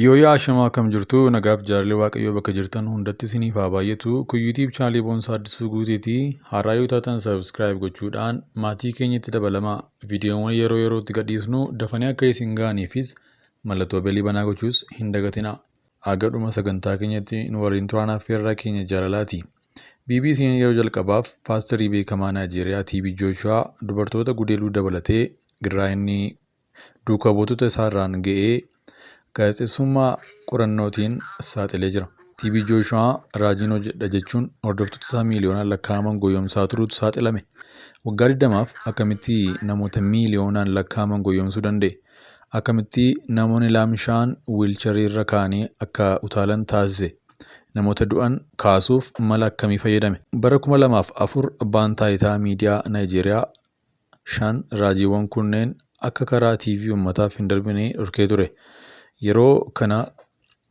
Yooyaa ashamaa akkam jirtu nagaaf jaalalli Waaqayyoo bakka jirtan hundatti isiniif haa baay'atu. Kun YouTube chaanalii Boonsaa Addisuu Guuteetii haaraa yoo taatan subscribe gochuudhaan maatii keenyatti dabalamaa. Viidiyoowwan yeroo yerootti gadhiisnu dafanii akka isin ga'aniifis mallattoo beelii banaa gochuus hin dagatinaa. Haga dhuma sagantaa keenyatti nu waliin turaan affeerraa keenya jaalalaati. BBC'n yeroo jalqabaaf paasterii beekamaa Naayijeeriyaa TB Jooshuwaa dubartoota gudeeluu dabalatee gidiraa inni duuka buutota isaarraan ga'ee gaazexeessummaa qorannootiin saaxilee jira. TB Jooshuwaa raajiin hojjedha jechuun hordoftoota isaa miiliyoonaan lakkaa'aman goyyomsaa turuutu saaxilame. Waggaa 20f akkamitti namoota miiliyoonaan lakkaa'aman goyyomsuu danda'e? Akkamitti namoonni laamshaan wiilcharii irra kaa'anii akka utaalan taasise? Namoota du'an kaasuuf mala akkamii fayyadame? Bara 2004 abbaan taayitaa miidiyaa Naayijeeriyaa 5 raajiiwwan kunneen akka karaa TV uummataaf hin darbine dhorkee ture. Yeroo kana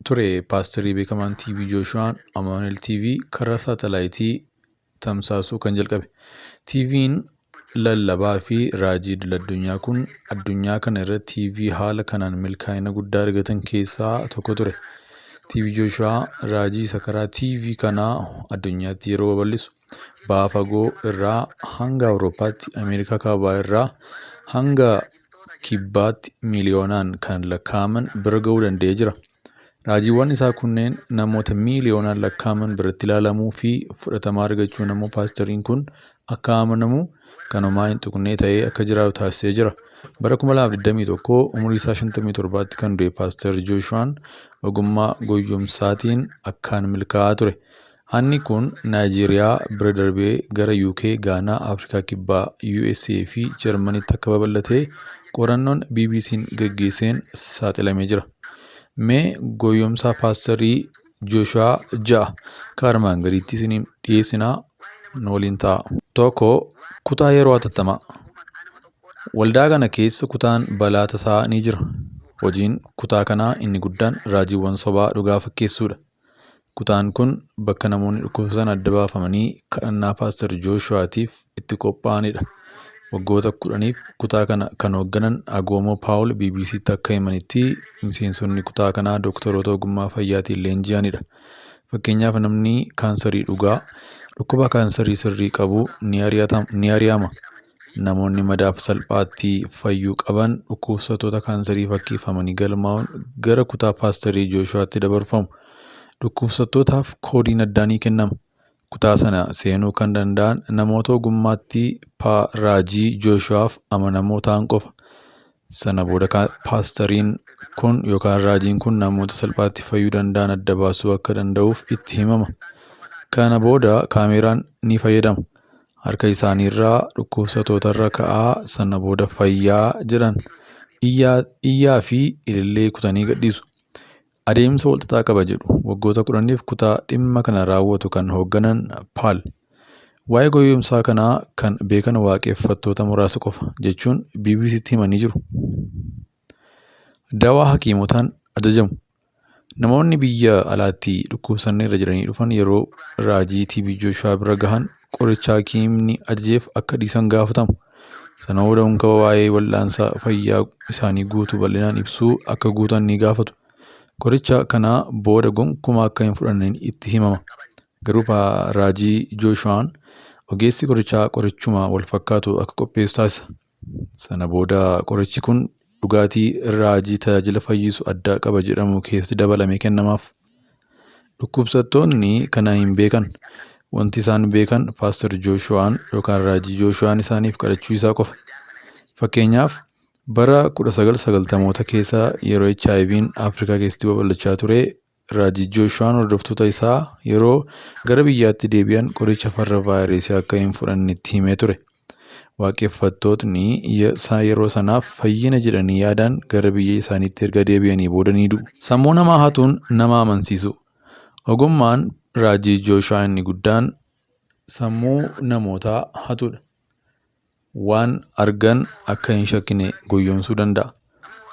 ture paasterii beekamaan TB Jooshuwaan Amaanu'el TV karaa saatalaayitii tamsaasuu kan jalqabe. TV'n lallabaa fi raajii idil-addunyaa kun addunyaa kana irratti TV haala kanaan milkaa'ina guddaa argatan keessaa tokko ture. TB Jooshuwaa raajii isa karaa TV kanaa addunyaatti yeroo babal'isu baha fagoo irraa hanga Awurooppaatti, Ameerikaa kaabaa irraa hanga kibbaatti miiliyoonaan kan lakkaa'aman bira ga'uu danda'ee jira. Raajiiwwan isaa kunneen namoota miiliyoonaan lakkaa'aman biratti ilaalamuu fi fudhatama argachuun ammoo paasteriin kun akka amanamu kan homaa hin tuqne ta'ee akka jiraatu taasisee jira. Bara 2021 umurii isaa 57tti kan du'e Paaster Jooshuwaan ogummaa goyyomsaatiin akkaan milkaa'aa ture. Hanni kun Naayijeeriyaa bira darbee gara UK, Gaanaa, Afrikaa Kibbaa, USA fi Jarmanitti akka babal'ate qorannoon BBC'n gaggeesseen saaxilamee jira. Mee goyyomsaa paasterii Jooshuwaa 6 akka armaan gadiitti isiniif dhiyeessinaa nu waliin ta'a. 1, Kutaa yeroo hatattamaa. Waldaa kana keessa kutaan balaa tasaa ni jira. Hojiin kutaa kanaa inni guddaan raajiiwwan sobaa dhugaa fakkeessuudha. Kutaan kun bakka namoonni dhukkubsatan adda baafamanii kadhannaa Paaster Jooshuwaatiif itti qophaa'anidha. Waggoota 10f kutaa kana kan hoogganan Agoomoo Paawul BBCtti akka himanitti miseensonni kutaa kanaa dooktaroota ogummaa fayyaatiin leenji'anidha. Fakkeenyaaf namni kaansarii dhugaa, dhukkuba kaansarii sirrii qabu ni ari'ama. Namoonni madaaf salphaatti fayyuu qaban dhukkubsattoota kaansarii fakkeeffamanii galmaa'uun gara kutaa Paastarii Jooshuwaatti dabarfamu. Dhukkubsattootaaf koodiin addaa ni kennama. Kutaa sana seenuu kan danda'an namoota ogummaatti raajii Jooshuwaaf amanamoo ta'an qofa. Sana booda paastariin kun yookaan raajiin kun namoota salphaatti fayyuu danda'an adda baasuu akka danda'uuf itti himama. Kana booda kaameeraan ni fayyadama. Harka isaaniirraa dhukkubsatootarra ka'aa sana booda fayyaa jedhan. Iyyaa fi ilillee kutanii gadhiisu. Adeemsa walxaxaa qaba jedhu waggoota 10f kutaa dhimma kana raawwatu kan hoogganan Paal. Waa'ee goyyomsaa kanaa kan beekan waaqeffattoota muraasa qofa jechuun BBCtti himanii jiru. Dawaa hakiimotaan ajajamu. Namoonni biyya alaatti dhukkubsanneerra jedhanii dhufan yeroo raajii TB Jooshuwaa bira gahan qoricha hakiimni ajajeef akka dhiisan gaafatamu. Sana booda unka waa'ee wal'aansa fayyaa isaanii guutuu bal'inaan ibsuu akka guutan ni gaafatu. Qoricha kana booda gonkumaa akka hin fudhanne itti himama. Garuu raajii Jooshuwaan ogeessi qorichaa qorichuma wal fakkaatu akka qopheessu taasisa. Sana booda qorichi kun dhugaatii raajii tajaajila fayyisu addaa qaba jedhamu keessatti dabalamee kennamaaf. Dhukkubsattoonni kana hin beekan. Wanti isaan beekan Paaster Jooshuwaan yookaan raajii Jooshuwaan isaaniif kadhachuu isaa qofa. Fakkeenyaaf bara 1990moota keessa yeroo HIV'n Afrikaa keessatti babal'achaa ture raajii Jooshuwaan hordoftoota isaa yeroo gara biyyaatti deebi'an qoricha farra vaayirasii akka hin fudhanne itti himee ture. Waaqeffattootni yeroo sanaaf fayyina jedhanii yaadan gara biyya isaaniitti erga deebi'anii booda ni du'u. Sammuu namaa hatuun nama amansiisuu. Ogummaan raajii Jooshuwaa inni guddaan sammuu namootaa hatuudha. Waan argan akka hin shakkine goyyomsuu danda'a.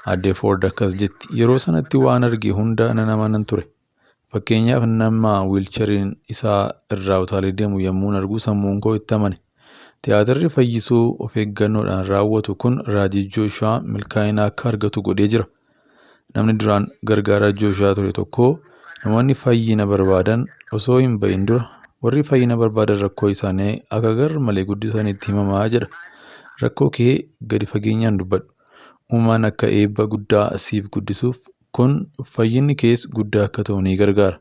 Aadde Foord akkas jetti, Yeroo sanatti waan arge hunda nan amanan ture. Fakkeenyaaf nama wiilchariin isaa irraa utaalee deemu yommuun argu sammuun koo itti amane. Tiyaatirri fayyisuu of eeggannoodhaan raawwatu kun raajii Jooshuwaa milkaa'ina akka argatu godhee jira. Namni duraan gargaaraa Jooshuwaa ture tokko namoonni fayyina barbaadan osoo hin bahin dura warri fayyina barbaadan rakkoo isaanii akka gar-malee guddisanitti himamaa jedha. Rakkoo kee gadi fageenyaan dubbadhu. Uumaan akka eebba guddaa siif guddisuuf kun fayyinni kees guddaa akka ta'u ni gargaara.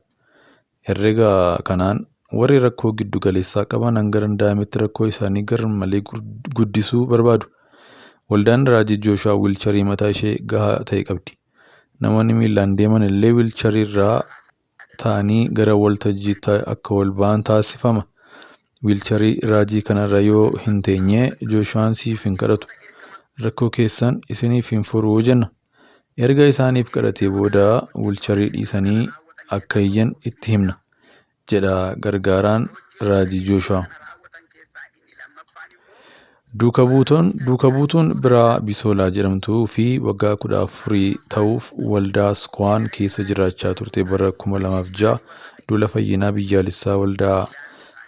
Herrega kanaan warri rakkoo giddu galeessaa qaban hanga danda'ametti rakkoo isaanii gar-malee guddisuu barbaadu. Waldaan Raajii Jooshuwaa wiilcharii mataa ishee gahaa ta'e qabdi. Namoonni miillaan deeman illee wiilcharii irraa ta'anii gara waltajjiitti akka ol ba'an taasifama. Wiilcharii raajii kanarra yoo hin teenye Jooshuwaan siif hin kadhatu. Rakkoo keessan isiniif hin furuu jenna. Erga isaaniif kadhatee booda wiilcharii dhiisanii akka iyyan itti himna jedha gargaaraan Raajii Jooshuwaa. Duuka buutuun biraa Bisoolaa jedhamtuu fi waggaa 14 ta'uuf waldaa Skwaan keessa jiraachaa turte bara 2006 duula fayyinaa biyyaalessaa waldaa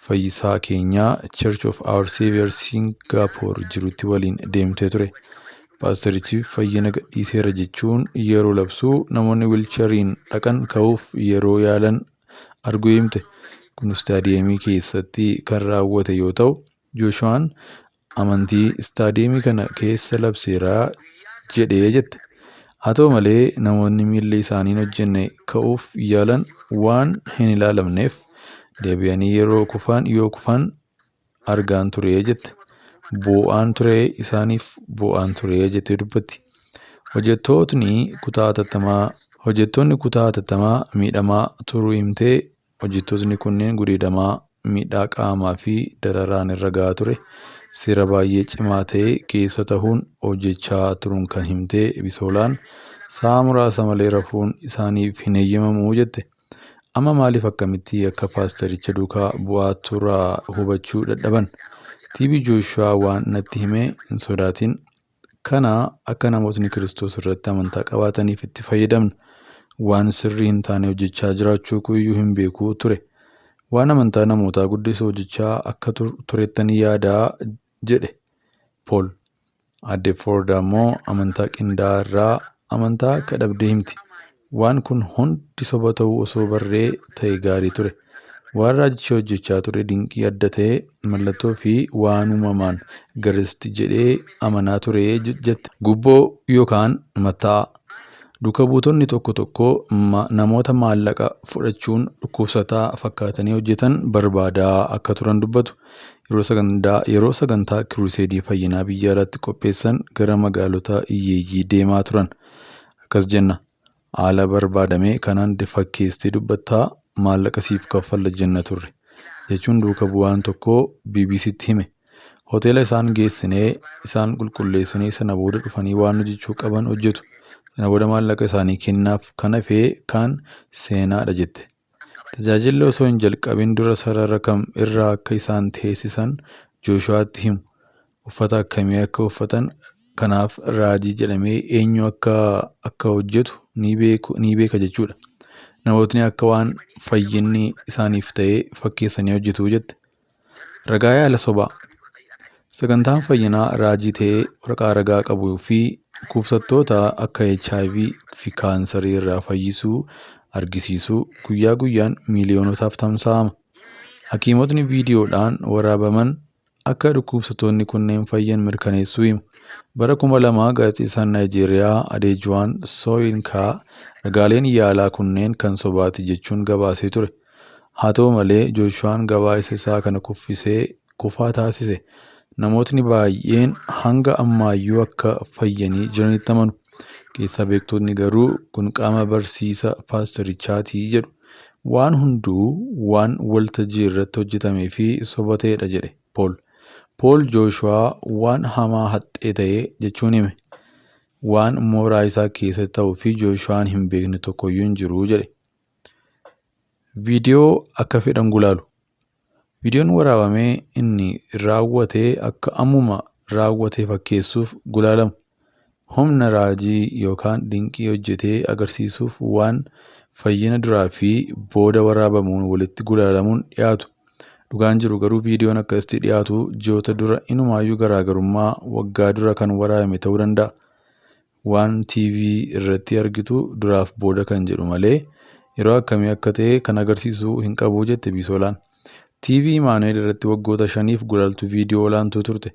Fayyisaa Keenyaa Church of Our Savior Singapore jirutti waliin deemtee ture. Paasterichi fayyina gadhiiseera jechuun yeroo labsu namoonni wiilchariin dhaqan ka'uuf yeroo yaalan arguu himte. Kun istaadiyeemii keessatti kan raawwate yoo ta'u, Jooshuwaan amantii istaadiyeemii kana keessa labseera jedhee jette. Haa ta'u malee namoonni miilli isaanii hin hojjenne ka'uuf yaalan waan hin ilaalamneef deebi'anii yeroo kufan yoo kufan argaan ture jette. Boo'aan ture isaaniif boo'aan ture jettee dubbatti. Hojjettoonni kutaa hatattamaa miidhamaa turuu himtee hojjettootni kunneen gudeedamaa miidhaa qaamaa fi dararaan irra gahaa ture. Seera baay'ee cimaa ta'e keessa tahuun hojjechaa turuun kan himtee Bisoolaan sa'a muraasa malee rafuun isaaniif hin eeyyamamuu jette. Amma maaliif akkamitti akka paastericha duukaa bu'aa turaa hubachuu dadhaban? TB Jooshuwaa waan natti hime hin sodaatin. Kana akka namootni Kiristoos irratti amantaa qabaataniif itti fayyadamna. Waan sirrii hin taane hojjechaa jiraachuu kuyyuu hin beeku ture. Waan amantaa namootaa guddisu hojjechaa akka turettan yaadaa jedhe Pool. Aadde Foord ammoo amantaa qindaa'aa irraa amantaa akka dhabdee himti. Waan kun hundi soba ta'uu osoo barree ta'e gaarii ture. Waan raajichi hojjechaa ture dinqii adda ta'e mallattoo fi waan uumamaan garisti jedhee amanaa ture jette. Gubboo yookaan matta'aa. Duuka buutonni tokko tokko namoota maallaqa fudhachuun dhukkubsataa fakkaatanii hojjetan barbaadaa akka turan dubbatu. Yeroo sagantaa kiruuseedii fayyinaa biyya alaatti qopheessan gara magaalota hiyyeeyyii deemaa turan. Akkas jenna. Haala barbaadame kanaan fakkeessitee dubbattaa maallaqa siif kaffalla jenna turre jechuun duuka bu'aan tokko BBCtti hime. Hoteela isaan geessinee isaan qulqulleessinee sana booda dhufanii waan hojjechuu qaban hojjetu. Sana booda maallaqa isaanii kennaaf kan hafe kan seenaadha jette. Tajaajilli osoo hin jalqabin dura sarara kam irra akka isaan teessisan Jooshuwaatti himu. Uffata akkamii akka uffatan kanaaf raajii jedhamee eenyu akka hojjetu ni beeka jechuudha. Namootni akka waan fayyinni isaaniif ta'ee fakkeessanii hojjetu jette. Ragaa yaala sobaa. Sagantaan fayyinaa raajii ta'ee waraqaa ragaa qabuu fi dhukkubsattoota akka HIV fi kaansarii irraa fayyisuu argisiisuu guyyaa guyyaan miiliyoonotaaf tamsa'ama. Hakiimotni viidiyoodhaan waraabaman akka dhukkubsattoonni kunneen fayyan mirkaneessuu himu. Bara 2000 gaazexeessaan Naayijeeriyaa Adeejuwaan Sooyinkaa ragaaleen yaalaa kunneen kan sobaati jechuun gabaasee ture. Haa ta'u malee Jooshuwaan gabaasa isaa kana kuffisee kufaa taasise. Namootni baay'een hanga ammaayyuu akka fayyanii jiranitti amanu. Keessaa beektonni garuu kun qaama barsiisa paasterichaati jedhu. Waan hunduu waan waltajjii irratti hojjetamee fi soba ta'edha jedhe Pool. Pool Jooshuwaa waan hamaa haxxee ta'e jechuun hime. Waan mooraa isaa keessatti ta'uu fi Jooshuwaan hin beekne tokkoyyuu hin jiru jedhe. Viidiyoo akka fedhan gulaalu. Viidiyoon waraabamee inni raawwate akka ammuma raawwate fakkeessuuf gulaalamu. Humna raajii yookaan dinqii hojjetee agarsiisuuf waan fayyina duraa fi booda waraabamuun walitti gulaalamuun dhiyaatu. Dhugaan jiru garuu viidiyoon akkasitti dhiyaatu ji'oota dura inumaayyuu garaagarummaa waggaa dura kan waraabame ta'uu danda'a. Waan TV irratti argitu duraaf booda kan jedhu malee yeroo akkamii akka ta'e kan agarsiisu hin qabu jette Biisolaan. TV Imaanu'eel irratti waggoota 5f gulaaltuu viidiyoo olaantuu turte.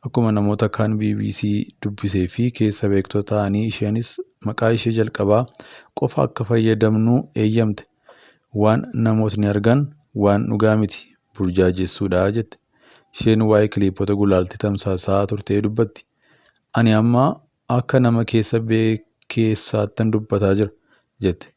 Akkuma namoota kaan bbc dubbisee fi keessa beektota ta'anii isheenis maqaa ishee jalqabaa qofa akka fayyadamnu eeyyamte. Waan namootni argan waan dhugaa miti, burjaajessuudha jette. Isheen waa'ee kiliipota gulaaltee tamsaasaa turtee dubbatti. Ani amma akka nama keessa keessaattan dubbataa jira, jette.